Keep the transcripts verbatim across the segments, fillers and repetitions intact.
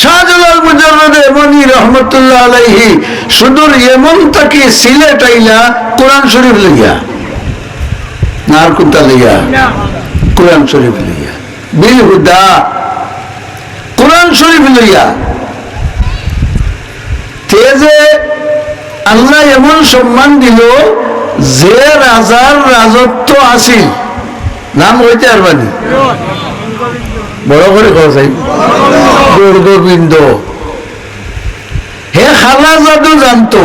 শাহজালাল মুজাররদে ইয়ামানি রহমতুল্লাহ আলাইহি সুদূর ইয়েমন থাকি সিলেট আইলা কোরআন শরীফ লইয়া, না আর কুনটা লইয়া? কোরআন শরীফ লইয়া, বিল হুদা, কোরআন শরীফ লইয়া। তে যে আল্লাহ এমন সম্মান দিল, যে রাজার রাজত্ব আছিল, নাম কইতে পারবানি? বড় করি কও চাই। গৌরগোবিন্দ। হে কালা জাদু জানতো।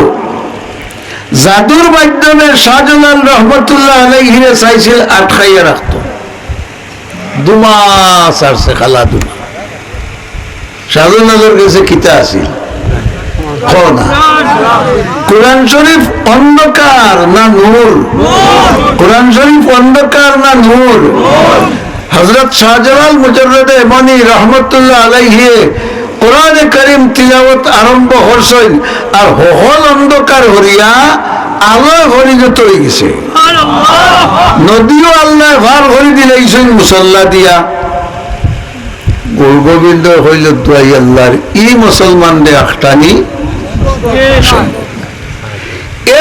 জাদুর মাধ্যমে শাহজালাল রহমতুল্লাহ আলাইহিরে চাইছিল আটকাইয়া রাখতো। দুমা ছাড়ছে, কালা দুমা। শাহজালালর গেছে কিতা আছিল? কও না। কোরআন শরীফ অন্ধকার না নূর? কোরআন শরীফ অন্ধকার না নূর? হযরত শাহজালাল মুজাররদে ইয়ামানি রহমতুল্লাহ আলাইহি কোরআনে করিম তিলাওয়াত আরম্ভ করছইন, আর হকল অন্ধকার হরিয়া আলোয় পরিণত হয়ে গেছে। নদীও আল্লায় পার করি দিলাইছইন মুসল্লা দিয়া। গৌরগোবিন্দ কইল, দুয়াই আল্লাহর, ই মুসলমানরে আটকানি সম্ভব না।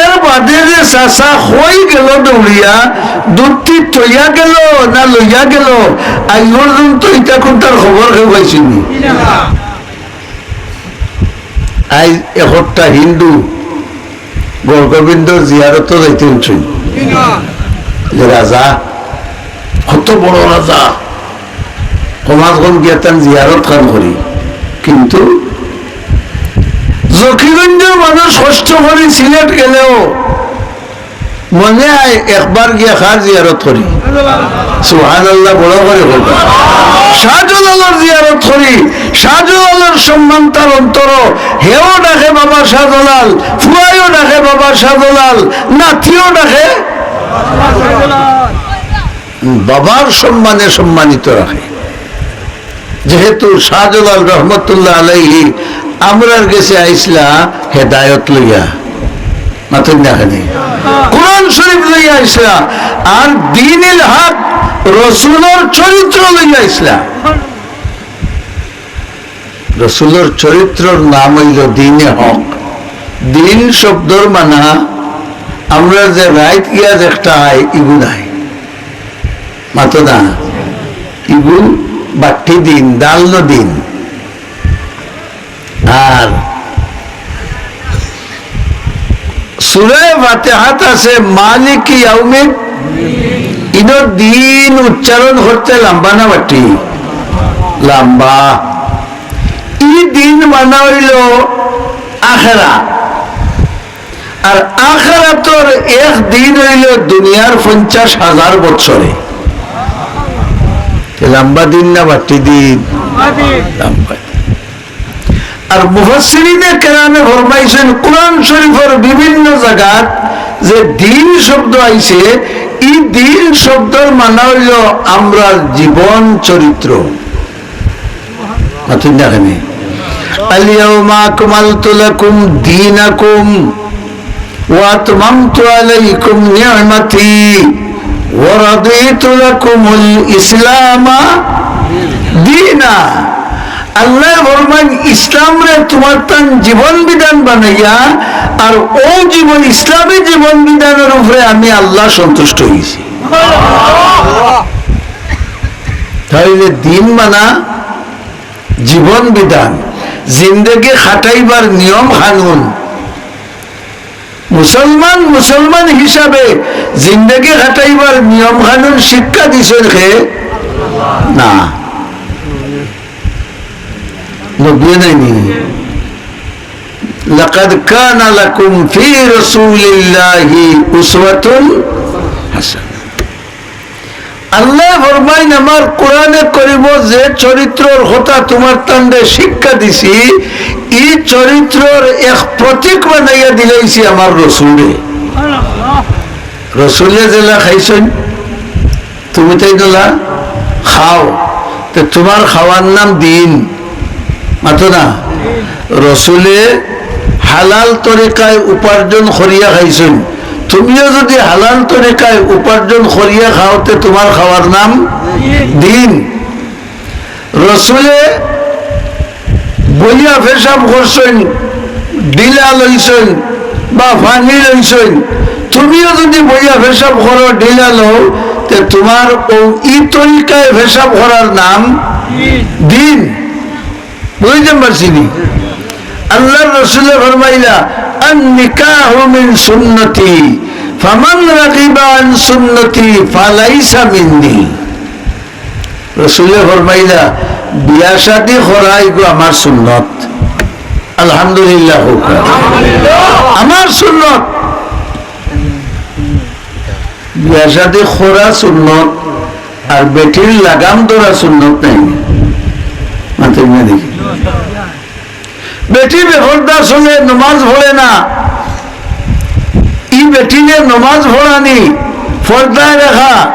এর বাদে যে চাচা কই গেল দৌড়িয়া, দুধটি থইয়া গেল না লইয়া গেল, আজ পর্যন্ত ইটা কুনটার খবর কেউ পাইছইন নি। আজ একটা হিন্দু গৌরগোবিন্দর জিয়ারতো যাইতে হুনছইন যে রাজা, কত বড় রাজা, কমাস কম গিয়া তান জিয়ারত খান করি, কিন্তু জকিগঞ্জর মানুষ কষ্ট করি সিলেট গেলেও মনে হয় একবার গিয়া কার জিয়ারত করি। সুবহানাল্লাহ, বড় করি কইবা। শাহজালালর জিয়ারত করি। শাহজালালর সম্মান তার অন্তর। হেও ডাকে বাবা শাহজালাল, ফুয়াইও ডাকে বাবা শাহজালাল, নাতিও ডাকে। বাবার সম্মানে সম্মানিত রাখে। যেহেতু শাহজালাল রহমতুল্লাহ আলাইহি আমরার গেছে আইসলা হেদায়ত লইয়া, মাতুন না কেনে? কোরআন শরীফ লইয়া আইসলা, আর দ্বীনুল হক, রসুলর চরিত্র লইয়া আইসলা। রসুলর চরিত্রর নাম অইল দ্বীনে হক। দ্বীন শব্দর মানা আমরা যে রাইত গিয়া দেখতাম ইগু নায়, মাতো না, ইগু বাট্টি দিন, দাল ন দিন। আর সূরা ফাতিহাত আছে মালিকি ইয়াউমিদ, ইনো দিন উচ্চারণ করতে লম্বা না বাট্টি? লম্বা। ই দিন মানা অইল আখেরাত। আর আখেরাতর এক দিন অইল দুনিয়ার পঞ্চাশ হাজার বৎসরে। তে লম্বা দিন না বাট্টি দিন? লম্বা দিন। আর মুফাসসিরিনে কেরামে ফরমাইছইন, কোরআন শরীফর বিভিন্ন জাগাত যে দিন শব্দ আইছে, ই দিন শব্দর মানা অইল আমরার জীবন চরিত্র। মাতুন না কেনে? اليوم أكملت لكم دينكم وأتممت عليكم نعمتي ورضيت لكم الإسلام دينا। আল্লায় ফরমাইন, ইসলামরে তুমার তান জীবন বিধান বানাইয়া, আর অউ জীবন, ইসলামী জীবন বিধানর উপরে আমি আল্লাহ সন্তুষ্ট অইছি। তাইলে দিন মানা জীবন বিধান, জিন্দেগি খাটাইবার নিয়ম কানুন। মুসলমান মুসলমান হিসাবে জিন্দেগি খাটাইবার নিয়ম কানুন শিক্ষা দিছইন কে? না, নবীয়ে নায়নি। لقد كان لكم في رسول الله أسوة حسنة। আল্লায় ফরমাইন, আমার কোরআনে করিমো যে চরিত্রর কথা তুমার তানরে শিক্ষা দিছি, ই চরিত্রর এক প্রতীক বানাইয়া দিলাইছি আমার রসুলরে। রসুলে যেলা খাইছইন, তুমি তাইন অলা খাও, তে তুমার খাওয়ার নাম দিন। মাতো না? রসুলে হালাল তরিকায় উপার্জন করিয়া খাইছইন, তুমিও যদি হালাল তরিকায় উপার্জন করিয়া খাও, তে তুমার খাওয়ার নাম দিন। রসুলে বইয়া পেশাব করছইন, ঢিলা লইছইন বা পানি লইছইন, তুমিও যদি বইয়া পেশাব করো, ঢিলা লও, তে তুমার অউ ই তরিকায় পেশাব করার নাম দিন। বুঝতে পারছি নি? আল্লাহর রসুলে ফরমাইলা, "আন নিকাহু মিন সুন্নতি, ফামান রাগিবা আন সুন্নতি ফালাইসা মিন্নি।" রসুলে ফরমাইলা, "বিয়া শাদি করা ইগু আমার সুন্নত।" আলহামদুলিল্লাহ হোক। আমার সুন্নত। বিয়া শাদি করা সুন্নত, আর বেটির লাগাম ধরা সুন্নত নায়। মাতইন না দেখি। বেটি বেপর্দা চলে, নমাজ পড়ে না। ই বেটিরে নমাজ পড়ানি, পর্দায় রাখা,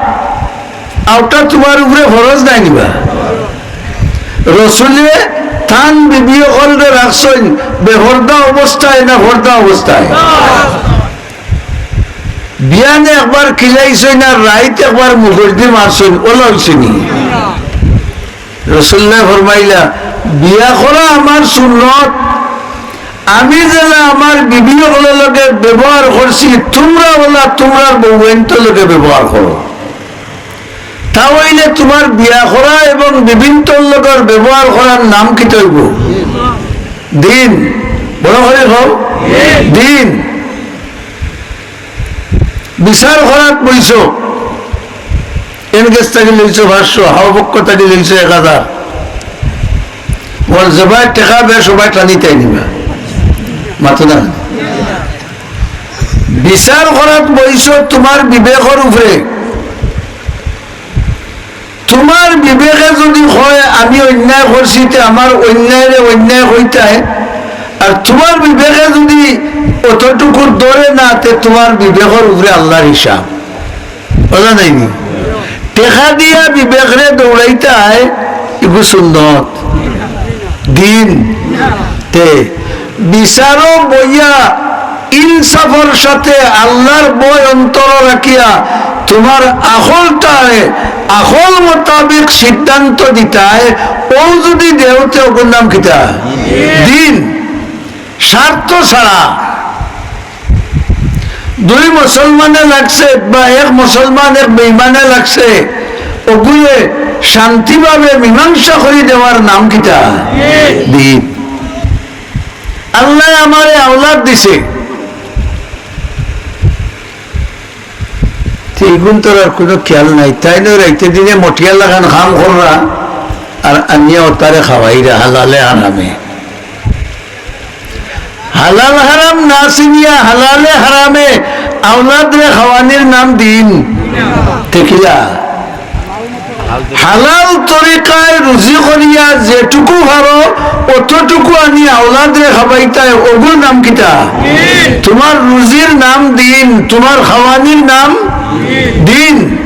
অউটা তুমার উপরে ফরজ নায় নি বা? রসুলে তান বিবি অকলরে রাখছইন বেপর্দা অবস্থায় না পর্দা অবস্থায়? বিয়ানে একবার কিলাইছইন আর রাইত একবার মুখর দি মারছইন, অলা অইছে নি? রসুল্লায় ফরমাইলা, "বিয়া করা আমার সুন্নত, আমি যেলা আমার বিবি অকলর লগে ব্যবহার করছি, তুমরা অলা তুমরার বউয়াইন্তর লগে ব্যবহার করো।" তা অইলে তুমার বিয়া করা এবং বিবিন্তর লগর ব্যবহার করার নাম কিতা অইবো? দিন। বড় করি কও, দিন। বিচার করাত বইছো, এন গেছ থাকি লইছো পাঁচশো, হাও পক্ষ থাকি লইছো এক হাজার। বল, যেবায় টেকা বে, সবায় টানি তাই নিবা। মাতো না। বিচার করাত বইছো তুমার বিবেকর উপরে। তুমার বিবেকে যদি কয়, "আমি অন্যায় করছি, তে আমার অন্যায়রে অন্যায় কইতায়।" আর তুমার বিবেকে যদি অতটুকু ধরে না, তে তুমার বিবেকর উপরে আল্লাহর হিসাব। বুঝা যায়নি? টেকা দিয়া বিবেকরে দৌড়াইতায়, ইগু সুন্নত। দিন। তে বিচারো বইয়া ইনসাফর সাথে আল্লাহর ভয় অন্তর রাখিয়া তুমার আকলটায় আকল মোতাবেক সিদ্ধান্ত দিতায়, অউ যদি দেও তে অগুর নাম কিতা? দিন। স্বার্থ ছাড়া দুই মুসলমানে লাগছে বা এক মুসলমান এক বেইমানে লাগছে, অগুয়ে শান্তিভাবে মীমাংসা করি দেওয়ার নাম কিতা? দিন। আল্লায় আমারে আওলাদ দিছে, তে ইগুনতর আর কুনু খেয়াল নাই। তাইন রাইতে দিনে মটিয়া লাখান কাম কররা, আর আনিয়া অতারে খাওয়াইরা হালালে হারামে। হালাল হারাম না চিনিয়া হালালে হারামে আওলাদরে খাওয়ানির নাম দিন। তে কিলা? হালাল তরিকায় রুজি করিয়া যেটুকু পারো, অতটুকু আনি আওলাদরে খাবাইতায়, অগুর নাম কিতা? তুমার রুজির নাম দিন, তুমার খাওয়ানির নাম দিন।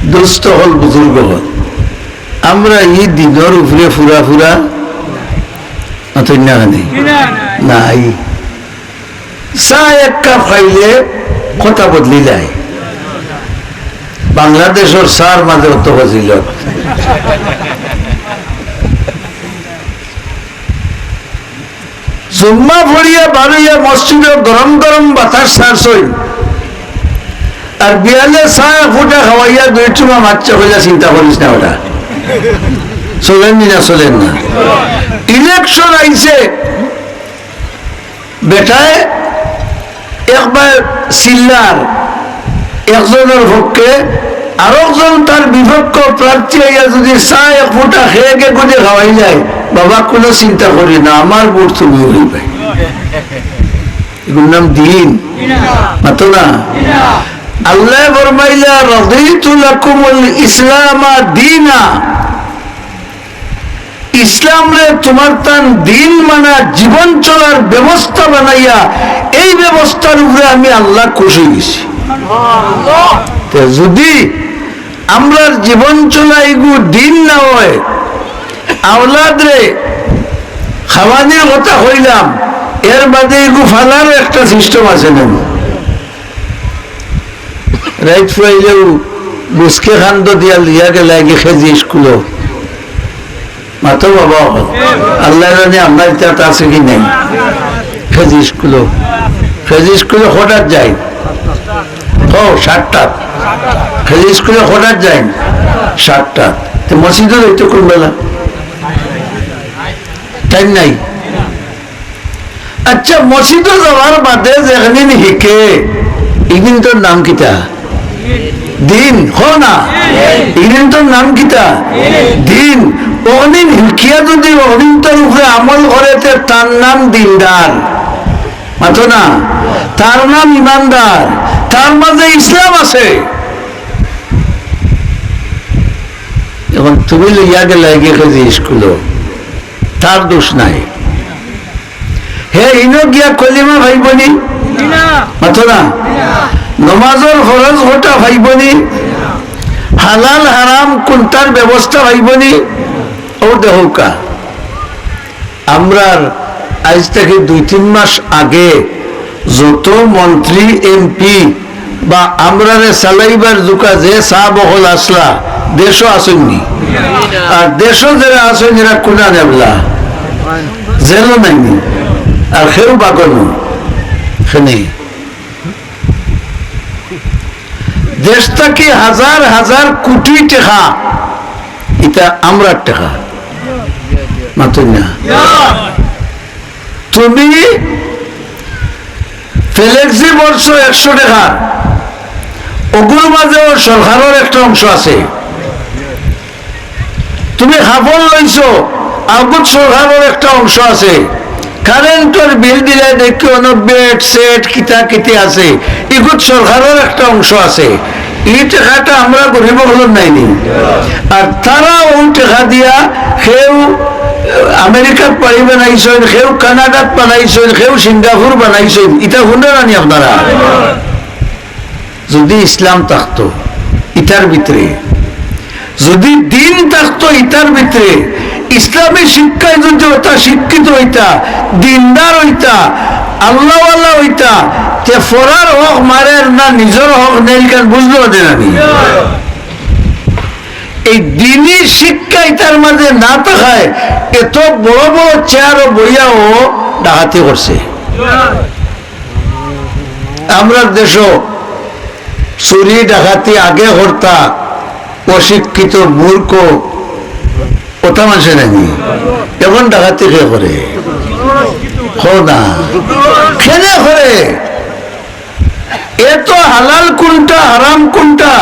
দোস্ত অকল, বুজুর্গ অকল, আমরা ই দিনর উপরে ফুরা ফুরা অতন্যা নাই। চা এক কাপ খাইলে কথা বদলি যায়। বাংলাদেশর চার মাঝে অত ফজিলত। জুম্মা পড়িয়া বারইয়া মসজিদো গরম গরম বাতাস ছাড়ছইন, আর বিয়ালে চা এক ফুটা খাওয়াইয়া দুই চুমা মাতছে, কইলা, "চিন্তা করিস না, ওটা চলের নি না, চলের না।" ইলেকশন আইছে, বেটায় একবার চিল্লার একজনর পক্ষে, আরকজন তার বিপক্ষ প্রার্থী আইয়া যদি চা এক ফুটা খেয়ে গিয়ে গুজে খাওয়াই যায়, বাবা, কুনু চিন্তা করি না, আমার ভোট তুমি হইবে। এগুর নাম দিন? মাতো না? আল্লায় ফরমাইলা, "রাদিতু লাকুমুল ইসলামা দীনা।" ইসলামরে তুমার তান দিন মানা, জীবন চলার ব্যবস্থা বানাইয়া, এই ব্যবস্থার উপরে আমি আল্লাহ খুশি অইছি। তে যদি আমরার জীবন চলা ইগু দিন না অয়, আওলাদরে খাওয়ানির কথা কইলাম, এর বাদে ইগু ফালারও একটা সিস্টেম আছে না? রাইত ফুয়াইলেও বুসকে খান্দ দিয়া লইয়া গেলায়গি কেজি স্কুলো। মাতো বাবা, আল্লায় জানে আমরার ইতাত আছে কি নাই। কেজি স্কুলো, কেজি স্কুলো কটাত যাইন? ও, সাতটাত। কেজি স্কুলো কটাত যাইন? সাতটাত। তে মসজিদো যাইতো কুন বেলা? টাইম নাই। আচ্ছা, মসজিদো যাওয়ার বাদে যেখানে হিকে, ইদিন তোর নাম কিতা? দিন, কও না? ইদিন তোর নাম কিতা? দিন। অগদিন হিকিয়া যদি অগদিন তোর উপরে আমল করে, তে তার নাম দিনদার। মাতো না? তার নাম ইমানদার। তার মাঝে ইসলাম আছে। এখন তুমি লইয়া গেলায়গি কেজি স্কুলো, তার দোষ নাই। হে ইনো গিয়া কলিমা পাইবনি? মাতো না? নমাজর ফরজ কটা পাইবনি? হালাল হারাম কুনটার ব্যবস্থা পাইবনি? ও দেখউক্কা, আমরার আইজ থাকি দুই তিন মাস আগে যত মন্ত্রী, এমপি বা আমরারে চালাইবার জুকা যে সাব অকল আছলা, দেশো আছইন নি? আর দেশো যেরা আছইন, এরা কুনান এবলা? জেলো নাই নি? আর কেউ বাগনো? কেনে? দেশ থাকি হাজার হাজার কোটি টেকা, ইতা আমরার টেকা। মাতইন না। তুমি ফ্লেক্সি ভরছো একশো টেকার, অগুর মাঝেও সরকারর একটা অংশ আছে। তুমি কাপড় লইছো, অগুত সরকারর একটা অংশ আছে। কারেন্টর বিল দিলে দেখি অনো বেড, সেট, কিতা কিতি আছে, ইগুত সরকারর একটা অংশ আছে। ই টেকাটা আমরা গরিব অকলর নায় নি? আর তারা অউ টেকা দিয়া কেউ আমেরিকাত বাড়ি বানাইছইন, কেউ কানাডাত বানাইছইন, কেউ সিঙ্গাপুর বানাইছইন, ইতা হুনরা নি আপনারা? যদি ইসলাম থাকতো ইতার ভিতরে, যদি দিন থাকতো ইতার ভিতরে, ইসলামী শিক্ষায় যদি ওটা শিক্ষিত অইতা, দিনদার অইতা, আল্লাহওয়ালা অইতা, তে ফরার হক মারের না নিজর হক নেইল কেন বুঝলো দে না নি? এই দিনই শিক্ষা ইতার মাঝে না থাকায় এত বড় বড় চেয়ারও বইয়াও ডাকাতি করছে। আমরার দেশো চুরি ডাকাতি আগে করতা অশিক্ষিত মূর্খ, ওটা মানষে নায় নি। এখন ডাকাতি কে করে? কও না। কেনে করে? এ তো হালাল কুনটা, হারাম কুনটা,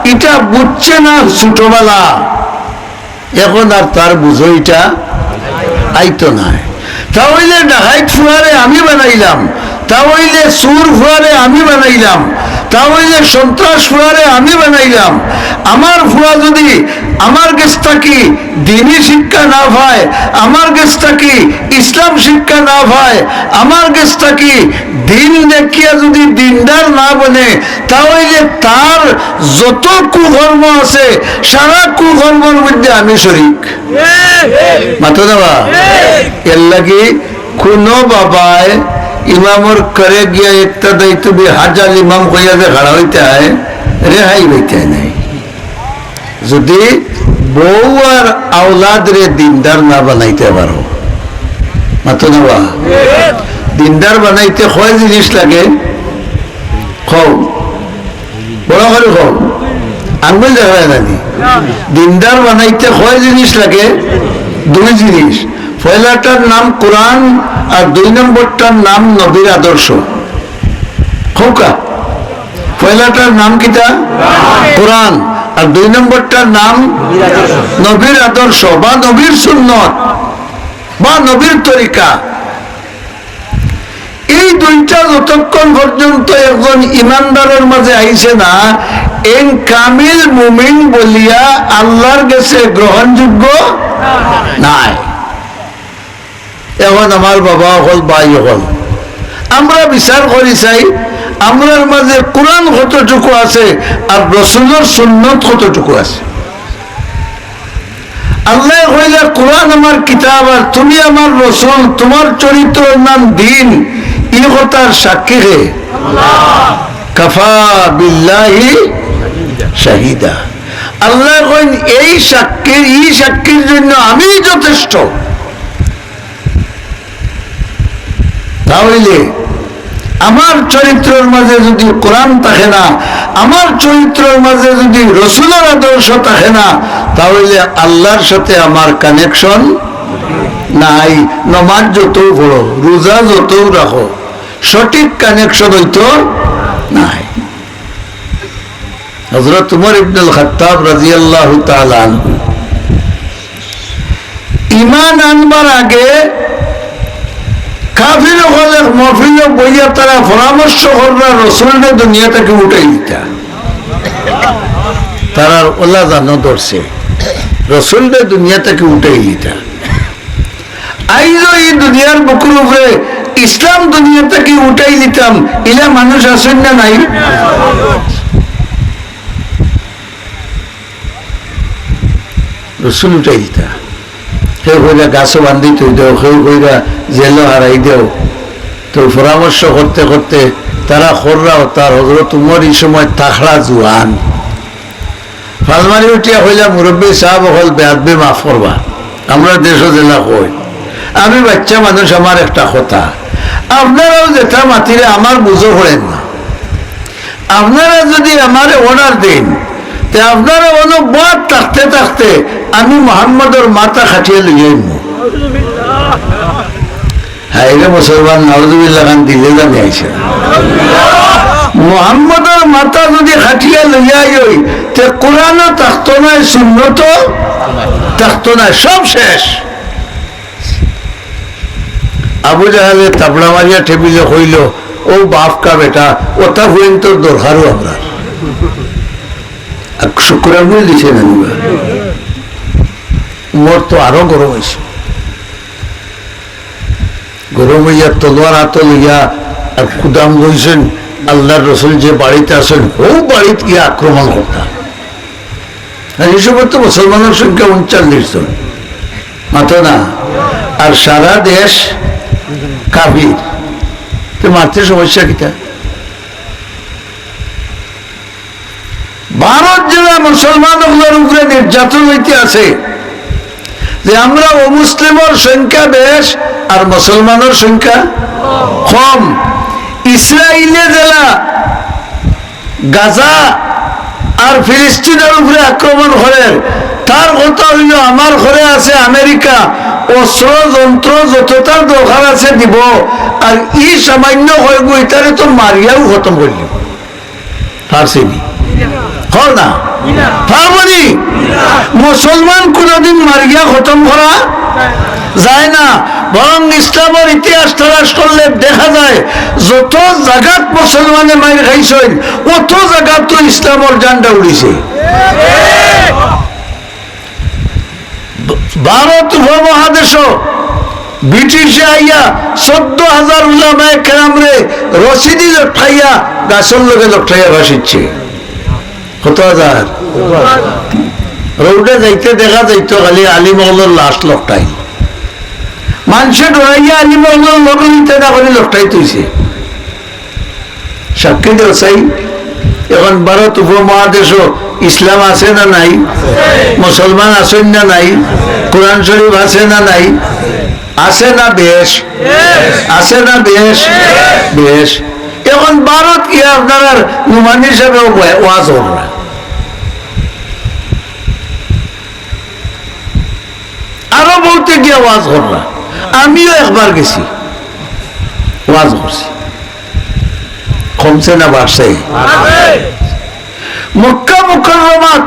ইটা বুঝছে না ছোটবেলা। এখন আর তার বুঝো ইটা আইতো নায়। তা অইলে ডাকাইত ফুয়ারে আমি বানাইলাম, তা অইলে চুর ফুয়ারে আমি বানাইলাম, তা অইলে সন্ত্রাস ফুয়ারে আমি বানাইলাম। আমার ফুয়া যদি আমার গেছ থাকি দিনি শিক্ষা না পায়, আমার গেছ থাকি ইসলাম শিক্ষা না পায়, আমার গেছ থাকি দিন দেখিয়া যদি দিনদার না বনে, তা অইলে তার যত কুকর্ম আছে, সারা কুকর্মর মধ্যে আমি শরিক। মাতো না বা? এর লাগি কুনু বাবায় ইমামর ঘরে গিয়া ইক্তাদাইতু বিহাজাল ইমাম কইয়া যে খাড়া অইতায়, রেহাই পাইতায় নায়। যদি বউ আর আওলাদরে দিনদার না বানাইতে পারো, মাতো না বা? দিনদার বানাইতে কয় জিনিস লাগে? কও, বড় করি কও, আঙ্গুল দেখা যায় না নি। দিনদার বানাইতে কয় জিনিস লাগে? দুই জিনিস। পয়লাটার নাম কোরআন, আর দুই নম্বরটার নাম নবীর আদর্শ। কউক্কা, পয়লাটার নাম কিতা? কোরআন। আর দুই নম্বরটার নাম নবীর আদর্শ বা নবীর সুন্নত বা নবীর তরিকা। এই দুইটা যতক্ষণ পর্যন্ত একজন ইমানদারর মাঝে আইছে না, এন কামিল মুমিন বলিয়া আল্লাহর গেছে গ্রহণযোগ্য নায়। এখন আমার বাবা অকল, ভাই অকল, আমরা বিচার করি চাই, আমরার মাঝে কোরআন কতটুকু আছে আর রসুলর সুন্নত কতটুকু আছে। আল্লায় কইলা, "কোরআন আমার কিতাব আর তুমি আমার রসুল, তুমার চরিত্রর নাম দিন।" ই কথার সাক্ষী কে? কাফা বিল্লাহি। শাহিদা। আল্লায় কইন, এই সাক্ষীর, এই সাক্ষীর জন্য আমি যথেষ্ট। তা অইলে আমার চরিত্রর মাঝে যুদি কোরআন থাকে না, আমার চরিত্রর মাঝে যুদি রসুলর আদর্শ থাকে না, তা অইলে আল্লার সাথে আমার connection নাই। নমাজ যতউ পড়ো, রোজা যতউ রাখো, সঠিক connection অইতো নায়। হযরত উমর ইবনুল খাত্তাব রাদিয়াল্লাহু তাআলা আনহু ইমান আনবার আগে কাফির অকল এক মহফিলো বইয়া তারা পরামর্শ কররা রসুলরে দুনিয়া থাকি উঠাই দিতা। তারার অলা জানো ধরছে, রসুলরে দুনিয়া থাকি উঠাই দিতা। আইজও ই দুনিয়ার বুকুর উপরে ইসলাম দুনিয়া থাকি উঠাই দিতাম, ইলা মানুষ আছইন না নাই? রসুল উঠাই দিতা। কেউ কইরা গাছো বান্ধি থই দেও, কেউ কইরা জেলো হারাই দেও। তো পরামর্শ করতে করতে তারা কররা অতা। হযরত উমর ই সময় তাকড়া জুয়ান। ফালমারি উঠিয়া কইলা, "মুরব্বি সাব অকল, বেয়াদবি মাফ করবা, আমরার দেশো যেলা কই, আমি বাইচ্চা মানুষ, আমার একটা কথা, আপনারাও যেতা মাতিরা আমার বুঝো পড়ের না, আপনারা যুদি আমারে order দেইন, তে আপনারা অনো বওয়াত থাকতে থাকতে আমি মুহাম্মদর মাথা কাটিয়া লইয়া আইমু।" হায়রে মুসলমান, নাউজুবিল্লাহ খান দিলে জানি আইছে। মুহাম্মদর মাথা যুদি কাটিয়া লইয়া আই, তে কোরআনও থাকতো নায়, সুন্নতও থাকতো নায়, সব শেষ। আবু জাহেলে থাবড়া মারিয়া টেবিলো কইলো, "ও বাফ কা বেটা, অতা ফুয়াইন্তর দরকারও আমরার।" আর শুক্র আঙ্গুল দিছে না নিবা। উমর তো আরো গরম অইছে। গরম অইয়া তলোয়ার আতো লইয়া আর কুদাম লইছইন, আল্লার রসুল যে বাড়িত আছইন, হউ বাড়িত গিয়া আক্রমণ করতা। আর ই সময় তো মুসলমানর সংখ্যা ঊনচল্লিশ জন, মাতো না? আর সারা দেশ কাফির, তে মারতে সমস্যা কিতা? ভারত যেলা মুসলমান অকলর উপরে নির্যাতন অইতে আছে, যে আমরা অমুসলিমর সংখ্যা বেশ আর মুসলমানর সংখ্যা কম। ইসরাইলে যেলা গাজা আর ফিলিস্তিনর উপরে আক্রমণ করের, তার কথা অইলো আমার ঘরে আছে আমেরিকা, অস্ত্র যন্ত্র যততার দরকার আছে দিব, আর ই সামান্য কয়গু ইতারে তো মারিয়াও খতম করিলিবো। পারছে নি? কও না? পারবো নি? মুসলমান কুনুদিন মারিয়া খতম করা যায় না, বরং ইসলামর ইতিহাস তালাশ করলে দেখা যায় যত জাগাত মুসলমানে মাইর খাইছইন, অত জাগাত তো ইসলামর ঝান্ডা উড়িছে। ভারত উপমহাদেশো ব্রিটিশে আইয়া চৌদ্দ হাজার উলামায়ে কেরামরে রশিদি লটকাইয়া গাছর লগে লটকাইয়া ভাসিচ্ছে। কত হাজার? রোডে যাইতে দেখা যাইতো খালি আলিম অকলর লাশ লটকাই। মানষে ডরাইয়া আলিম অকলর লগে নিতে না করি লটকাই থইছে। সাক্ষী দেও চাই, এখন ভারত উপমহাদেশো ইসলাম আছে না নাই? মুসলমান আছইন না নাই? কোরআন শরীফ আছে না নাই? আছে না বেশ? আছে না বেশ? বেশ। এখন ভারত গিয়া আপনারার নুমানি সাবে ওয়া-, ওয়াজ কররা। আরো বউতে গিয়া ওয়াজ কররা। আমিও একবার গেছি, ওয়াজ করছি। কমছে না বাড়ছে? মক্কা মুকাররমাত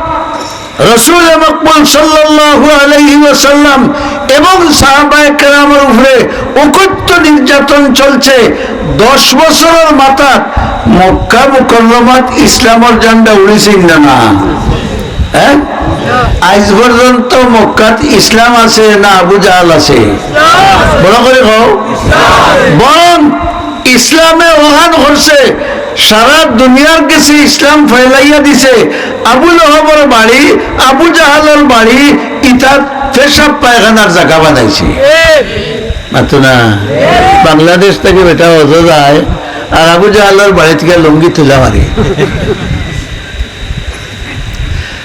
রাসূল মকবুল সাল্লাল্লাহু আলাইহি ওয়াসাল্লাম এবং সাহাবায়ে কেরামর উপরে অকথ্য নির্যাতন চলছে। দশ বছরর মাথাত মক্কা মুকাররমাত ইসলামর ঝান্ডা উড়িছে না, না? হ্যাঁ? আইজ পর্যন্ত মক্কাত ইসলাম আছে না আবু জাহাল আছে? বড় করি কও। বরং ইসলামে অখান করছে, সারা দুনিয়ার গেছে ইসলাম ফেলাইয়া দিছে। আবু লহবর বাড়ি, আবু জাহালর বাড়ি, ইতাত পেশাব পায়খানার জাগা বানাইছে। মাতো না? বাংলাদেশ থাকি বেটা হজো যায়, আর আবু জাহালর বাড়ি থাকি লুঙ্গি তুলা মারে।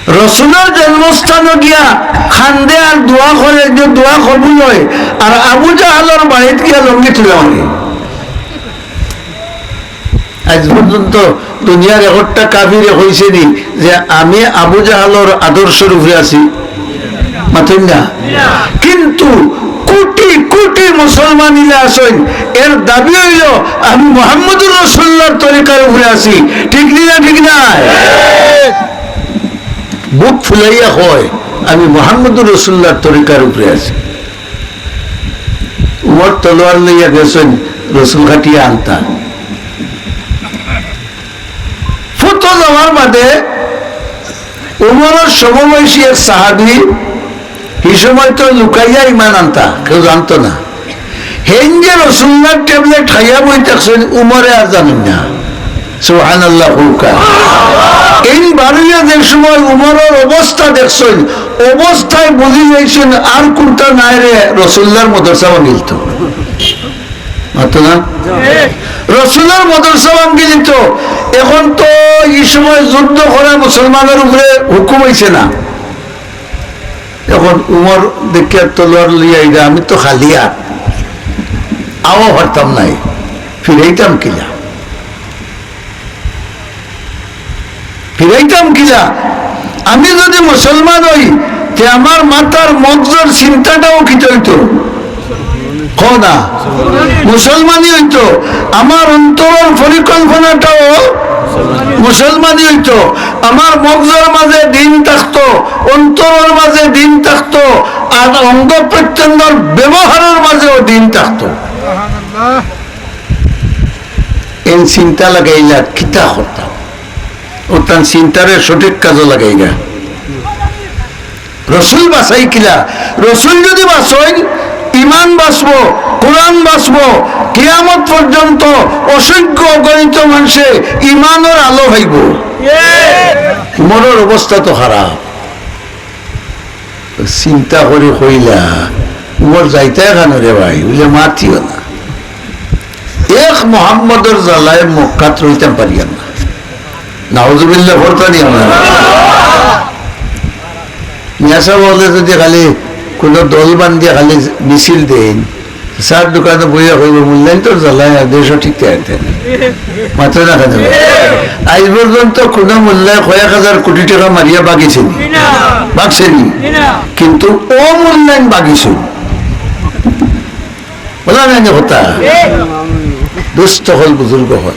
রসুলর জন্মস্থানো গিয়া কান্দে আর দোয়া করে যে দোয়া কবুল অয়, আর আবু জাহালর বাড়িত গিয়া লঙ্গি তুলা মারে। আইজ পর্যন্ত দুনিয়ার একটা কাফিরে কইছে নি যে আমি আবু জাহালর আদর্শর উপরে আছি? মাতইন না। কিন্তু কোটি কোটি মুসলমান ইলা আছইন, এর দাবি অইলো আমি মুহাম্মদুর রাসূলুল্লাহর তরিকার উপরে আছি। ঠিক নি না? ঠিক নায়? বুক ফুলাইয়া কয়, আমি মুহাম্মদুর রাসূলুল্লাহর তরিকার উপরে আছি। উমর তলোয়ার লইয়া গেছইন রসুল কাটিয়া আনতা। ফুতো যাওয়ার বাদে উমরর সমবয়সী এক সাহাবী, হি সময় তো লুকাইয়া ইমান আনতা, কেউ জানতো না। হেইন যে রসুলুল্লাহর ট্যাবলেট খাইয়া বই থাকছইন, উমরে আর জানইন না। সুবহানাল্লাহ কউক্কা। এইন বারইয়া যে সময় উমরর অবস্থা দেখছইন, অবস্থায় বুঝি যাইছইন আর কুনটা নাই রে, রসুলুল্লাহর মাদ্রাসা ভাঙ্গিলিতো। মাতো না? রসুলুল্লাহর মাদ্রাসা ভাঙ্গিলিতো। এখন তো ই সময় যুদ্ধ করা মুসলমানর উপরে হুকুম অইছে না। এখন উমর দেখিয়া তলোয়ার লইয়া আইরা, আমি তো খালি আত, আওয়া পারতাম নায়, ফিরাইতাম কিলা? ফিরাইতাম কিলা? আমি যদি মুসলমান অই, তে আমার মাথার মগজর চিন্তাটাও কিতা অইতো? কও না, মুসলমানি অইতো। আমার অন্তরর পরিকল্পনাটাও মুসলমানি অইতো। আমার মগজর মাঝে দ্বীন থাকতো, অন্তরর মাঝে দ্বীন থাকতো, আর অঙ্গ প্রত্যঙ্গর ব্যবহারর মাঝেও দ্বীন থাকতো। এইন চিন্তা লাগাইলা কিতা করতাম? অতান চিন্তারে সঠিক কাজো লাগাইলা। রসুল বাঁচাই কিলা? রসুল যদি বাঁচইন, ইমান বাঁচবো, কোরআন বাঁচবো, কিয়ামত পর্যন্ত অসংখ্য অগণিত মানষে ইমানর আলো পাইবো। উমরর অবস্থা তো খারাপ। চিন্তা করি কইলা, "উমর যাইতায় কানো রে ভাই?" বুলে, "মাতিও না। এক মোহাম্মদর জ্বালায় মক্কাত রইতাম পারিয়ার না।" নাউজুবিল্লাহ পড়তা নি আমরা। মিয়া সাব অকলে যদি খালি কুনু দল বান্ধিয়া খালি মিছিল দেইন, চার দোকানো বইয়া কইবো, "মূল্যায়ন তোর জ্বালায় আর দেশও ঠিক থাকতে না।" মাতো না কেনে? আইজ পর্যন্ত কুনু মোল্লায় কয়েক হাজার কোটি টেকা মারিয়া বাগিছে নি? বাগছে নি? কিন্তু অমূল্যায়ন বাগিছে। বলা নাই নি কথা? দোস্ত অকল, বুজুর্গ অকল।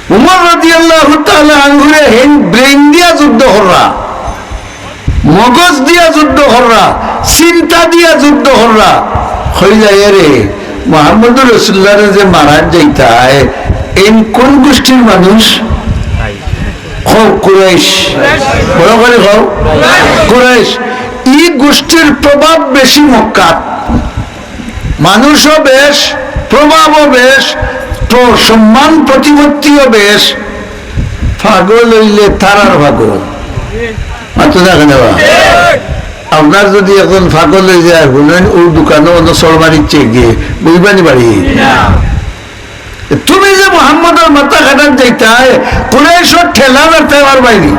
উমর রাদিয়াল্লাহু তাআলা আনহুরে হেইন ব্রেইন দিয়া যুদ্ধ কররা, মগজ দিয়া যুদ্ধ কররা, চিন্তা দিয়া যুদ্ধ কররা। কইলা, "এরে, মোহাম্মদুর রাসূলুল্লাহরে যে মারাত যাইতায়, এইন কোন গোষ্ঠীর মানুষ?" কও, কুরাইশ। বড় করি কও, কুরাইশ। ই গোষ্ঠীর প্রভাব বেশি মক্কাত। মানুষও বেশ, প্রভাবও বেশ, প্র-, সম্মান প্রতিপত্তিও বেশ। পাগল অইলে তারার পাগল। মাতো না কেনে বা? আপনার যদি একজন পাগল অই যায়, হুনইন, অউ দোকানো অনো চড় মারিছে গিয়া, বইবা নি বাড়ি? তুমি যে মোহাম্মদর মাথা কাটাত যাইতায়, কুরাইশর ঠেলা ধরতে পারবায় নি।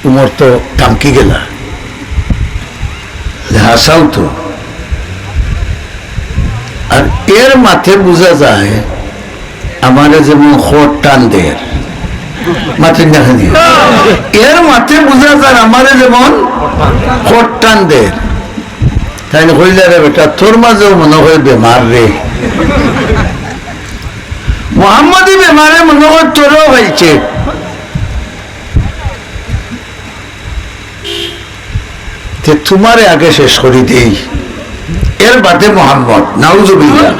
উমর তো থমকি গেলা, যে হাছাউ তো। আর এর মাতে বুঝা যায়, আমারে যেমন খড় টান দের, মাতইন না কেনে? এর মাতে বুঝা যায় আমারে যেমন খড় টান দের। তাইন কইলা, "রে বেটা, তোর মাঝেও মনো কয় বেমার রে।" মোহাম্মদী বেমারে মনো কয় তোরেও পাইছে। তে তুমারে আগে শেষ করি দেই, এর বাদে মোহাম্মদ, নাউজুবিল্লাহ।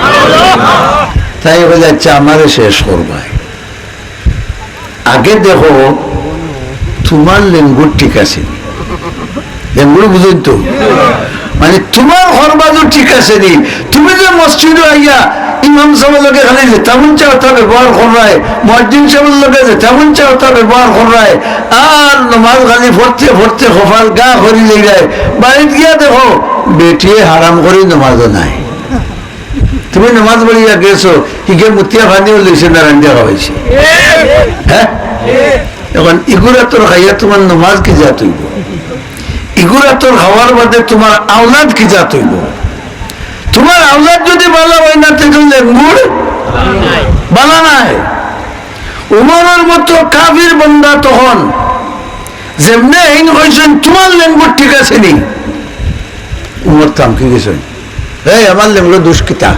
তাইন কইলা, "আচ্ছা, আমারে শেষ করবায়।" আগে দেখো, তুমার লেঙ্গুর ঠিক আছে নি? লেঙ্গুর বুঝইন তো? মানে, তুমার ঘরবাজু ঠিক আছে নি? তুমি যে মসজিদো আইয়া ইমাম সাবর লগে খালি যেতা মন চায় অতা ব্যবহার কররায়, মুয়াজ্জিন সাবর লগে যেতা মন চায় অতা ব্যবহার কররায়, আর নমাজ খালি পড়তে পড়তে কপাল গা করি লইরায়, বাড়িত গিয়া দেখো, বেটিয়ে হারাম করি নমাজও নাই। তুমি নমাজ পড়িয়া গেছো, হিগে মুতিয়া পানিও লইছে না, রান্দিয়া খাওয়াইছে। হ্যাঁ? এখন ইগুর আতর খাইয়া তুমার নমাজ কি জাত অইবো? ইগুর আতর খাওয়ার বাদে তুমার আওলাদ কি জাত অইবো? তুমার আওলাদ যুদি বালা অয় না, তে তো লেঙ্গুর বালা নায়। উমরর মতো কাফির বন্দা তখন যেমনে এইন কইছইন, "তুমার লেঙ্গুর ঠিক আছে নি?" উমর থমকি গেছইন, "এই, আমার লেঙ্গুর দোষ কিতা?"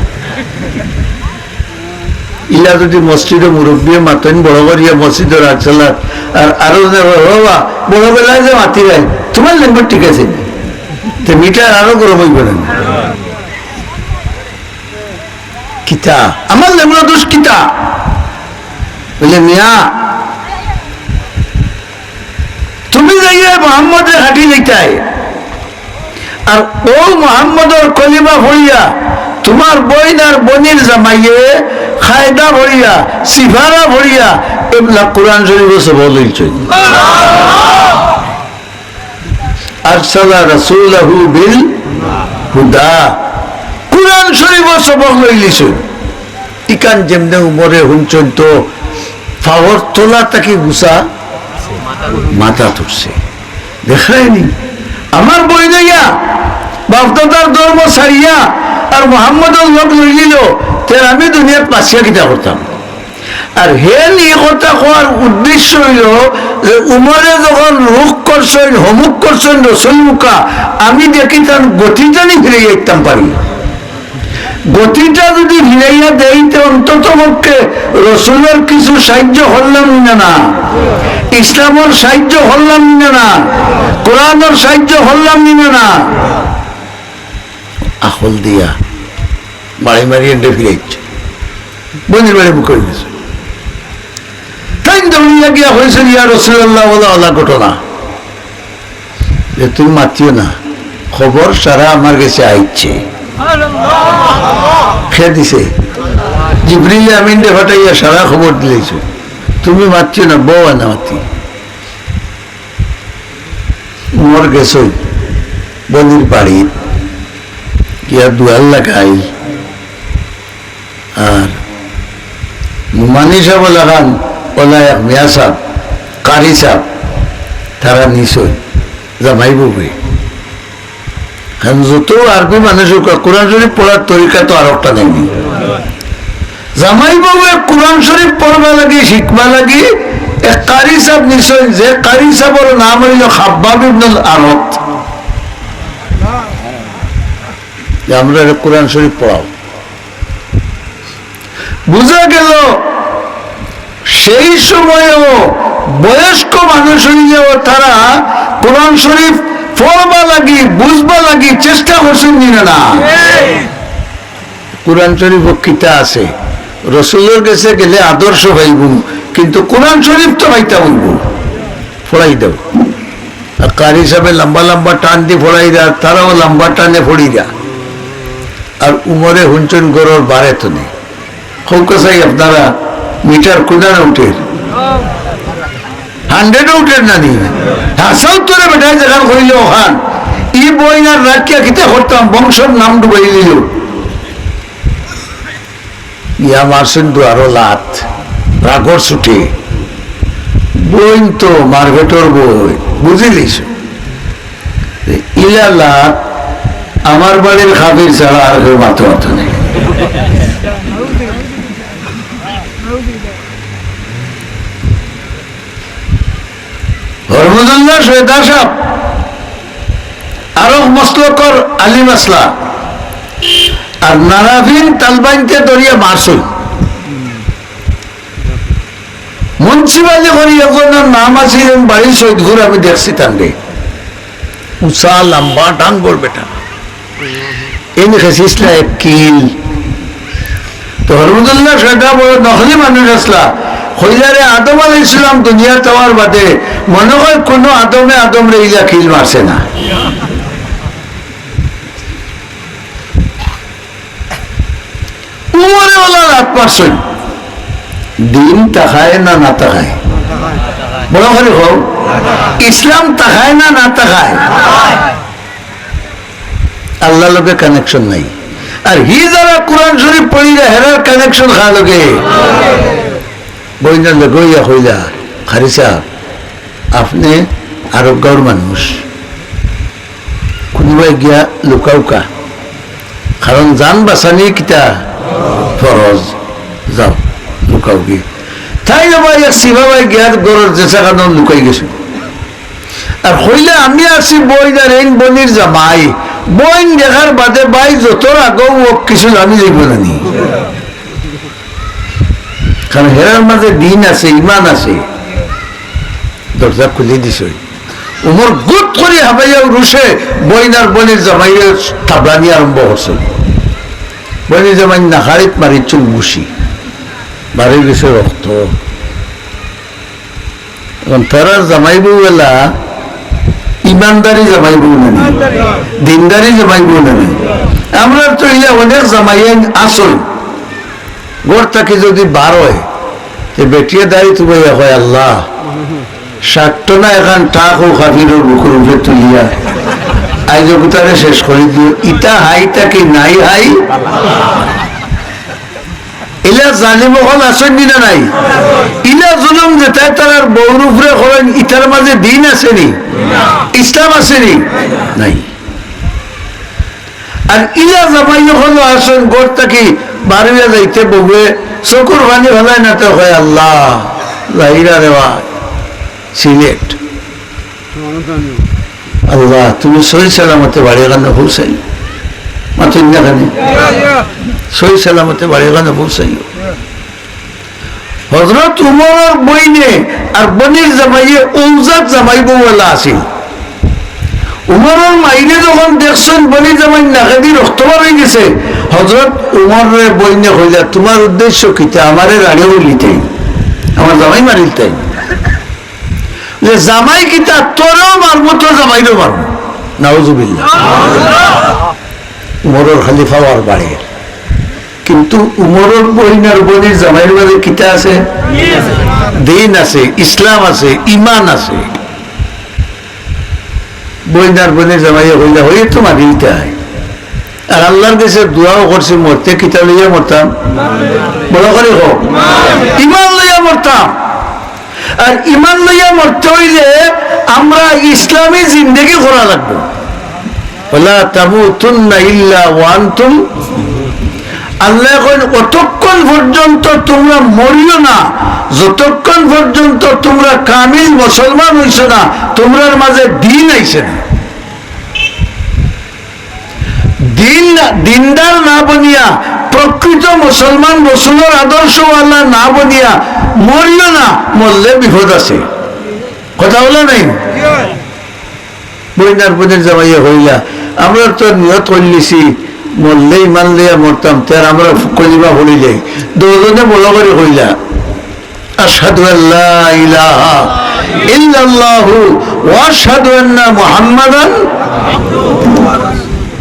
ইলা যুদি মসজিদো মুরব্বিয়ে মাতইন, বড় করিয়া মসজিদর আগ সালাত, আর আরো যে, "ও বাবা, বড় বেলায় যে মাতি ভাই, তুমার লেঙ্গুর ঠিক আছে নি?" তে মিটার আরো গরম অইবো না? কিতা? আমার লেঙ্গুর দোষ কিতা? বলে, "মিয়া, তুমি যাইয়া মোহাম্মদরে খাটি যাইতায়, আর অউ মোহাম্মদর কলিমা পড়িয়া তুমার বইন আর বইনর জামাইয়ে কায়দা পড়িয়া, সিফারা পড়িয়া, এবলা কুরআন শরীফর সবক লইছইন।" আরসালা রাসূলাহু বিল হুদা। কুরআন শরীফর সবক লইলিছইন। ইখান যেমনে উমরে হুনছইন তো পাওর তলা থাকি গুছা মাথাত উঠছে। দেখরায়নি? আমার বইন অইয়া, বাফদাদার ধর্ম ছাড়িয়া আর মোহাম্মদর লগ লইলিলো, তে আমি দুনিয়াত বাচিয়া কিতা করতাম? আর হেন ই কথা কওয়ার উদ্দেশ্য অইলো যে উমরে যখন রুখ করছইন, হমুক করছইন রসুলমুখা, আমি দেখি তান গতিটা নি ফিরাইয়া আইতাম পারি। গতিটা যুদি ফিরাইয়া দেই, তে অন্তত পক্ষে রসুলর কিছু সাইয্য করলাম নি না? ইসলামর সাইয্য করলাম নি না? কোরআনর সাইয্য করলাম নি না? আখল দিয়া বাড়ি মারি এনে ফিরাইছে, বইনর বাড়ি মুখ অই গেছে। তাইন দৌড়িয়া গিয়া কইছইন, "ইয়া রাসূলুল্লাহ, অলা অলা ঘটনা।" যে, "তুমি মাতিও না, খবর সারা আমার গেছে আইছে।" কে দিছে? জিবরিল আমিনরে পাঠাইয়া সারা খবর দিলাইছে। তুমি মাতিও না, বও না মাতি। উমর গেছইন বইনর বাড়িত, গিয়া দুয়ার লাগাইল। আর নোমানী সাব লাখান, অলা এক মিয়া সাব, কারি সাব, তারা নিছইন জামাই বউয়ে। কারণ যত আরবি মানুষ অউক, কোরআন শরীফ পড়ার তরিকা তো আরোকটা নাইনি। জামাই বউয়ে কোরআন শরীফ পড়বার লাগি, শিখবার লাগি এক কারি সাব নিছইন, যে কারি সাবর নাম অইলো খাব্বাব ইবনুল আরত। যে আমরারে কোরআন শরীফ পড়াও। বুঝা গেল, সেই সময়ও বয়স্ক মানুষ অইলেও তারা কোরআন শরীফ পড়বা লাগি, বুঝবা লাগি চেষ্টা করছইন নি না? কোরআন শরীফো কিতা আছে? রসুলর গেছে গেলে আদর্শ পাইবো, কিন্তু কোরআন শরীফ তো পাইতাম অইবো। পড়াই দেও। আর কারি সাবে লম্বা লম্বা টান দি পড়াইরা, তারাও লম্বা টানে পড়িরা। আর উমরে হুনছইন ঘরর বারে তনে। কউক্কা চাই আপনারা, মিটার কুনানো উঠের? হান্ড্রেডও উঠের না নি? হাছাউ তোরে বেটায় যেখান কইলো অখান। ই বইন আর রাখিয়া কিতা করতাম, বংশর নাম ডুবাই দিল। ইয়া মারছইন দুয়ারো লাত, রাগর ছুটে। বইন তো মারপেটর বইন, বুঝিলিছো? ইলা লাত আমার বাড়ির কাফির ছাড়া আর কেউ মারতো পারতো নায়। হরমুজুল্লাহ সৈয়দা সাব আরক মসলকর আলিম আছলা, আর নারাফিন তালবাইনতে ধরিয়া মারছইন। মুন্সিফ আলী করি একজনর নাম আছিল, বাড়ি সৈদপুর, আমি দেখছি তানরে। উচা লম্বা ডাঙ্গর বেটা। এইন খেছিছলা এক কিল। তো হরমুজুল্লাহ সৈয়দা বড় নকলি মানুষ আছলা। কইলা রে, আদম আলাইহিস সালাম দুনিয়াত আওয়ার বাদে মনো অয় কুনু আদমে আদমরে ইলা কিল মারছে না। উমরে অলা লাত মারছইন। দিন থাকায় না না থাকায়? বড় করি কও। ইসলাম থাকায় না না থাকায়? আল্লার লগে connection নাই। আর হি যারা কোরআন শরীফ পড়িরা, হেরার connection কার লগে? বইনর লগে অইয়া কইলা, কারি সাব, আপনে আরব গাঁওর মানুষ, কুনুবায় গিয়া লুকাউক্কা, কারণ জান বাচানি কিতা ফরজ। যাও, লুকাউগি। তাইন আবার এক সিবাবায় গিয়া ঘরর যেছা খানো লুকাই গেছে। আর কইলা, "আমি আছি বইন আর এইন বইনর জামাই।" বইন দেখার বাদে ভাই যত রাগ অউক, কিছু জানি যাইবো না নি? কারণ হেরার মাঝে দিন আছে, ইমান আছে। দরজা খুলি দিছে। উমর গুদ করি হাবাইয়া রুশে বইন আর বইনর জামাইরে থাবড়ানি আরম্ভ করছে। বইনর জামাই নাকারিত মারি চুল ঘুষি, বারই গেছে রক্ত। এখন তারার জামাই বউ এলা ইমানদারি জামাই বউ না নি, দিনদারি জামাই বউ না নি। আমরার তো ইলা অনেক জামাই আছইন, ঘর থাকি যদি বার অয়, তে বেটিয়ে দাড়ি তুবাইয়া কয়, "আল্লাহ, ষাট টনা এখান টাক ও কাফিরর বুকুর উপরে তুলিয়া আইজ অগুতারে শেষ করি দিও, ইতা হাই থাকি নাই হাই।" ইলা জালিম অকল আছইন নি না নাই? ইলা জুলুম যেতায় তারার বউর উপরে করইন, ইতার মাঝে দিন আছে নি? ইসলাম আছে নি? নাই। আর ইলা জামাই অকল আছইন, ঘর থাকি বারইয়া যাইতে বউয়ে চকুর পানি ফালায় না, তে কয়, "আল্লাহ, যাইরা রে বা সিলেট।" আল্লাহ, তুমি সহি সালামতে বাড়ি খানো পৌঁছাইও। মাতইন না কেনে? সহি সালামতে বাড়ি খানো পৌঁছাইও। হযরত উমরর বইনে আর বইনর জামাইয়ে অউ জাত জামাই বউ এলা আছিল। উমরর মাইরে যখন দেখছইন বইনর জামাইর নাকেদি রক্ত বার অই গেছে, হযরত উমররে বইনে কইলা, "তুমার উদ্দেশ্য কিতা? আমারে রাড়িও লিতায়, আমার জামাই মারিলিতায়।" যে জামাই কিতা, তোরেও মারমু, তোর জামাইরেও মারমু। নাউজুবিল্লাহ। উমরর খালি পাওয়ার বাড়ে। কিন্তু উমরর বইন আর বইনর জামাইর মাঝে কিতা আছে? দিন আছে, ইসলাম আছে, ইমান আছে। বইন আর বইনর জামাইয়ে কইলা, "অইলে তো মারিলিতায়।" আর আল্লাহর গেছে দোয়াও করছি, মরতে কিতা লইয়া মরতাম? বড় করি কও, ইমান লইয়া মরতাম। আর ইমান লইয়া মরতে অইলে আমরা ইসলামী জিন্দেগি করা লাগবো। "ওয়ালা তামুতুন্না ইল্লা ওয়া আনতুম।" আল্লায় কইন, "অতক্ষণ পর্যন্ত তুমরা মরিও না, যতক্ষণ পর্যন্ত তুমরা কামিল মুসলমান অইছো না, তুমরার মাঝে দিন আইছে না।" দিন, দিনদার না বনিয়া, প্রকৃত মুসলমান, রসুলর আদর্শওয়ালা না বনিয়া মরিও না, মরলে বিপদ আছে। কথা অইলো নাই? বইন আর বইনর জামাইয়ে কইলা, "আমরা তো নিয়ত করিলিছি, মরলে ইমান লইয়া মরতাম, তে আর আমরা কলিমা পড়িলে।" দুইজনে বড় করি কইলা, "আশহাদু আল্লা ইলাহা ইল্লাল্লাহু ওয়া আশহাদু আন্না মুহাম্মাদান।"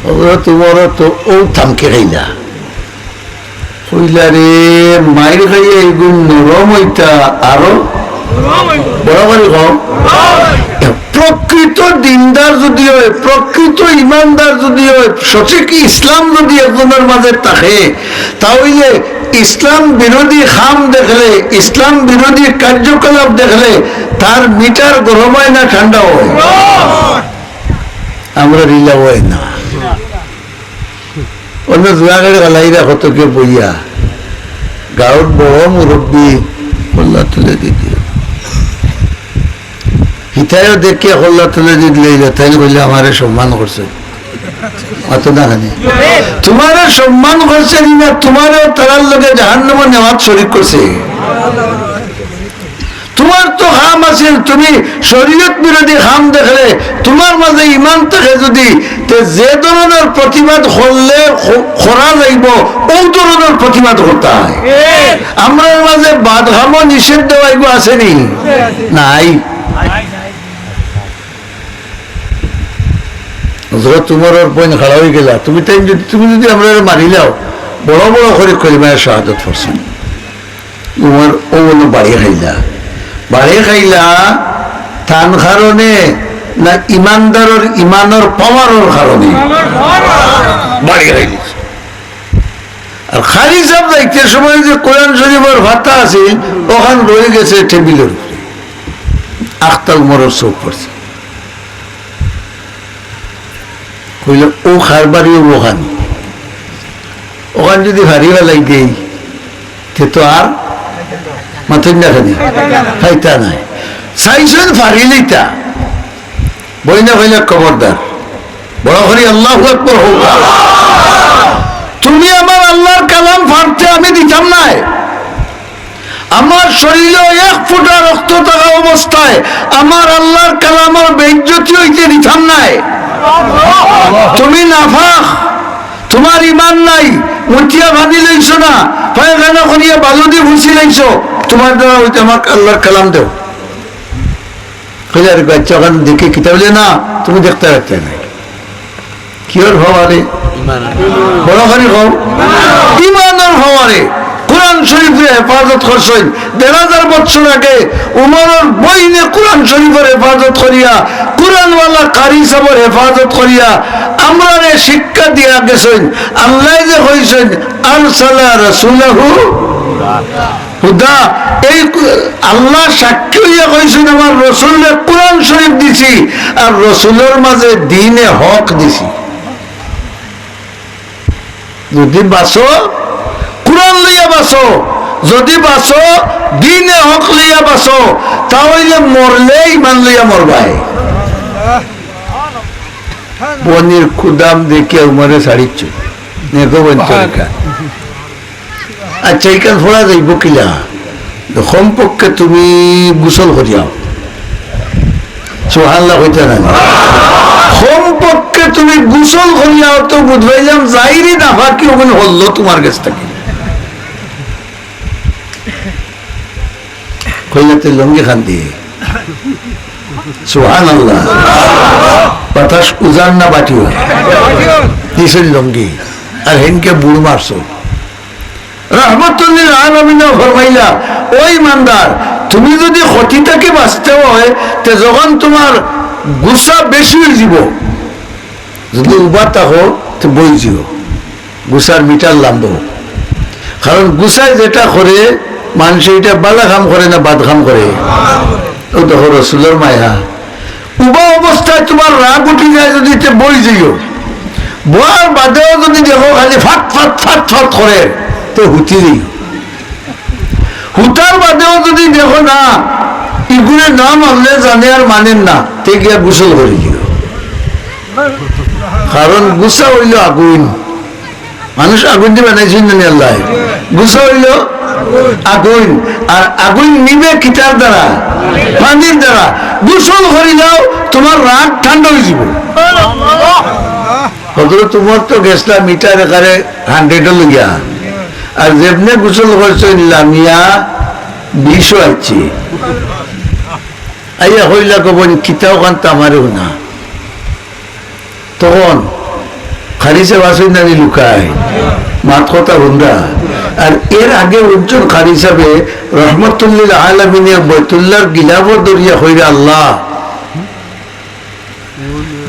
হযরত উমর তো অউ থামকি খাইলা। কইলা, "রে, মাইর খাইয়া ইগুন নরম অইতা আরো।" বড় করি কও। প্রকৃত দিনদার যদি অয়, প্রকৃত ইমানদার যদি অয়, সঠিক ইসলাম যদি একজনর মাঝে থাকে, তা অইলে ইসলাম বিরোধী কাম দেখলে, ইসলাম বিরোধী কার্যকলাপ দেখলে তার মিটার গরম অয় না ঠান্ডা অয়? আমরার ইলা অয় না। অন্য জুয়াগাড়ি গালাইরা কত কে বইয়া, গাঁওর বড় মুরব্বি কল্লা তুলে দি দিও। হিতায়ও দেখিয়া কল্লা তুলে দি দিলে, তাইন কইলে, "আমারে সম্মান করছে।" অত না খানি। তুমারে সম্মান করছে নি না, তুমারেও তারার লগে জাহান্নামো নেওয়াত শরিক করছে। তুমার তো কাম আছিল, তুমি শরীয়ত বিরোধী কাম দেখলে, তুমার মাঝে ইমান থাকে যদি, তে যে ধরনর প্রতিবাদ করলে ক-, করা যাইবো, অউ ধরনর প্রতিবাদ করতায়। আমরার মাঝে বাদ কামও নিষেধ দেওয়া এগু আছে নি? নাই। হযরত উমরর বইন খাড়া অই গেলা, "তুমি তাইন যদি, তুমি যদি আমরারে মারিলাও, বড় বড় করি কলিমায়ে শাহাদত পড়ছি।" উমর অউ অনো বাড়ি খাইলা। বাড়ি খাইলা তান কারণে না, ইমানদারর ইমানর পাওয়ারর কারণে বাড়ি খাইলা। আর কারি সাব যাইতে সময় যে কোরআন শরিফর পাতা আছিল, অখান রই গেছে টেবিলর উপরে। আখতা উমরর চউখ পড়ছে। কইলা, "অউ কার বাড়ি অউ অখান, অখান যুদি ফাড়ি ফালাই দেই, তে তো আর মাতইন না কেনে, পাইতা নায়।" চাইছইন ফাড়িলিতা। বইনে কইলা, "খবরদার।" বড় করি আল্লাহু আকবার কউক্কা। "তুমি আমার আল্লার কালাম ফাড়তে আমি দিতাম নায়। আমার শরীলো এক ফুটা রক্ত থাকা অবস্থায় আমার আল্লার কালামর বেইজ্জতি অইতে দিতাম নায়। তুমি নাপাক, তুমার ইমান নাই, মুতিয়া পানি লইছো না, পায়খানা করিয়া বালুদি ফুছিলাইছো, তুমার দ্বারা অইতে আমার আল্লার কালাম দেও।" কইলা, "আরে বাচ্চা, অখান দেখি কিতা?" বলে, "না, তুমি দেখতে পারতে না।" কিওর পাওয়ারে? ইমান। বড় করি কও। ইমানর পাওয়ারে। কোরআন শরীফরে হেফাজত করছইন। দেড় হাজার বছর আগে উমরর বইনে কোরআন শরীফর হেফাজত করিয়া, কোরআনওয়ালা কারি সাবর হেফাজত করিয়া, আমরারে শিক্ষা দিয়া গেছইন। আল্লায় যে কইছইন, "আরসালা রাসূলাহু হুদা।" এই কু-, আল্লাহ সাক্ষী অইয়া কইছইন, "আমার রসুলরে কোরআন শরীফ দিছি, আর রসুলর মাঝে দ্বীনে হক দিছি।" যুদি বাঁচো, কোরআন লইয়া বাঁচো, যুদি বাঁচো, দ্বীনে হক লইয়া বাঁচো, তা অইলে মরলে ইমান লইয়া মরবায়। বনির খুদাম দেখিয়া উমরে ছাড়িচ্ছ। নেগো বন তরিকা। আচ্ছা, ইখান পড়া যাইবো কিলা? কমপক্ষে তুমি গোসল করিয়াও। সুবহানাল্লাহ কইতা না? কমপক্ষে তুমি গোসল করিয়াও, তো বুঝবাইলাম জাহিরি নাপাকি অগুন হল্লো তুমার গেছ থাকি। কইলা, "তে লুঙ্গি খান দি।" সুবহানাল্লাহ। বাতাস উজান না বাটিও? দিছইন লুঙ্গি। আর হেনকে বুড় মারছো। রহমতুল্লিল আলামিনে ফরমাইলা, "ও ইমানদার, তুমি যুদি ক্ষতি থাকি বাঁচতে অয়, তে যখন তুমার গুসা বেশি অইযিবো, যুদি উবা থাকো, তে বই যিও, গুসার মিটার লাম্বো।" কারণ গুসায় যেটা করে, মানষে ইটা বালা কাম করে না বাদ কাম করে? অউ দেখো রসুলর মায়া। উবা অবস্থায় তুমার রাগ উঠি যায় যুদি, তে বই যিও। বওয়ার বাদেও যুদি দেখো খালি ফাত ফাত ফাত ফাত করে, তে হুতি যিও। হুতার বাদেও যুদি দেখো না, ইগুরে না মানলে জানে আর মানের না, তে গিয়া গোসল করি দিও। কারণ গুসা অইলো আগুইন। মানুষ আগুইন দি বানাইছইন না নি আল্লায়? গুসা অইলো আগুইন। আর আগুইন নিবে কিতার দ্বারা? পানির দ্বারা। গোসল করিলাও, তুমার রাগ ঠান্ডা অইযিবো। হজরত উমর তো গেছলা মিটার একারে হান্ড্রেডো লইয়া, আর যেমনে গোসল করছইন লামিয়া বিশো আইছে। আইয়া কইলা, "গো বইন, কিতা অখান তো আমারে হুনা।" তখন কারি সাব আছইন না নি লুকায়, মাত কথা হুনরা। আর এর আগে একজন কারি সাবে রহমতুল্লিল আলামিনের বয়তুল্লার গিলাফ ধরিয়া কইরা, "আল্লাহ,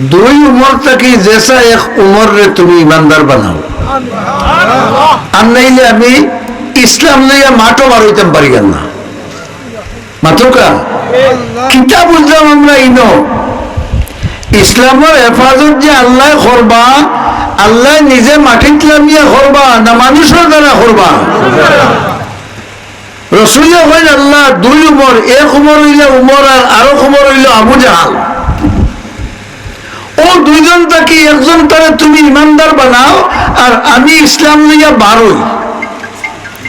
দুই উমর থাকি যেছা এক উমররে তুমি ইমানদার বানাও, আর নাইলে আমি ইসলাম লইয়া মাঠো বারইতাম পারিয়ার না।" মাতউক্কা, কিতা বুঝলাম আমরা ইনো? ইসলামর হেফাজত যে আল্লায় করবা, আল্লায় নিজে মাটিত লামিয়া করবা না মানুষর দ্বারা করবা? রসুলে কইন, "আল্লাহ, দুই উমর, এক উমর অইলা উমর আর আরক উমর অইলা আবু জাহাল। অউ দুইজন থাকি একজনতারে তুমি ইমানদার বানাও, আর আমি ইসলাম লইয়া বারই।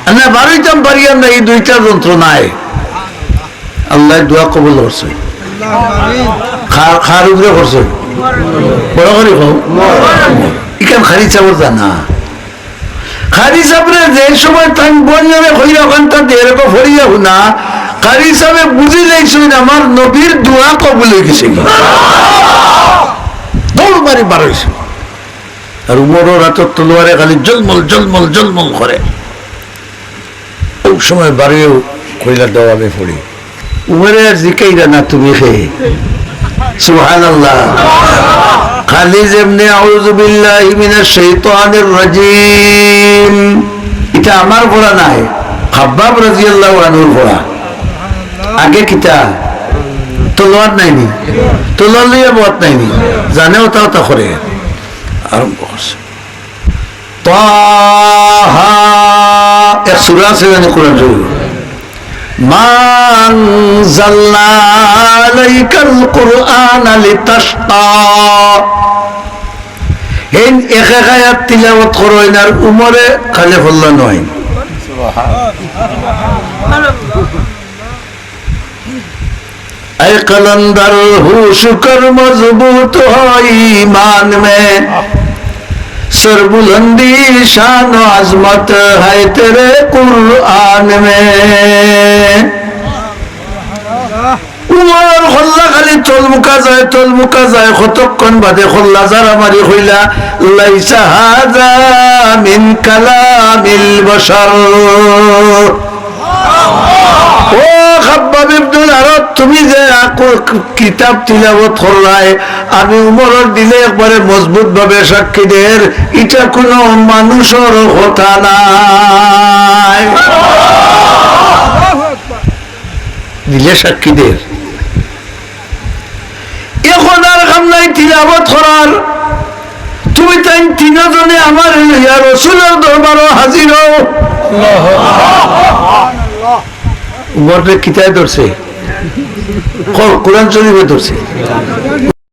আর না বারইতাম পারিয়ার না, ই দুইটা যন্ত্রণায়।" আল্লায় দোয়া কবুল করছইন। কার, কার উপরে করছইন? বড় করি কও। ইখান কারি সাবর জানা। কারি সাবরে যে সময় তাইন বইনরে কইরা অখানতা দেড়গো ফড়িয়া হুনা, কারি সাবে বুঝিলাইছইন আমার নবীর দোয়া কবুল অইগেছে। দৌড় মারি বারইছইন। আর উমরর আতর তলোয়ারে খালি ঝলমল, ঝলমল, ঝলমল করে। অউ সময় বারইয়া কইলা, "দেও আমি ফড়ি।" উমরে আর জিকাইরা না, "তুমি কে?" সুবহানাল্লাহ। খালি যেমনে আউযু বিল্লাহি মিনাশ শাইতানির রাজিম, ইটা আমার পড়া নায়, খাব্বাব রাদিয়াল্লাহু আনহুর পড়া। আগে কিতা? তলোয়ার নাইনি, তলোয়ার লইয়া বওয়াত নাইনি, জানে ওটা ওটা করে আরম্ভ করছে। তাহা, এক সূরা আছে জানি কোরআন শরীফ। মা আনজালনা আলাইকাল কুরআনা লিতাশকা। হেন এক এক আয়াত তিলাওয়াত করইন আর উমরে খালি ফল্লা নয়। اے قلندر ہوش کر مضبوط ہو ایمان میں، سربلندی شان و عظمت ہے تیرے قرآن میں۔ উমরর কল্লা খালি তলমুখা যায়, তলমুখা যায়, কতক্ষণ বাদে কল্লা জারা মারি কইলা, লাইসা হাযা মিন কালামিল বাশার। ও খাব্বাব ইবনুল আরাত, তুমি যে আকু-, কিতাব তিলাওয়াত করলায়, আমি উমরর দিলে একবারে মজবুত ভাবে সাক্ষী দের, ইটা কুনু মানুষর কথা নায়। দিলে সাক্ষী দের। এখন আর কাম নাই তিলাওয়াত করার। তুমি তাইন তিনজনে আমার লইয়া রসুলর দরবারো হাজির হও। উমররে কিতায় ধরছে? ক-, কোরআন শরীফে ধরছে।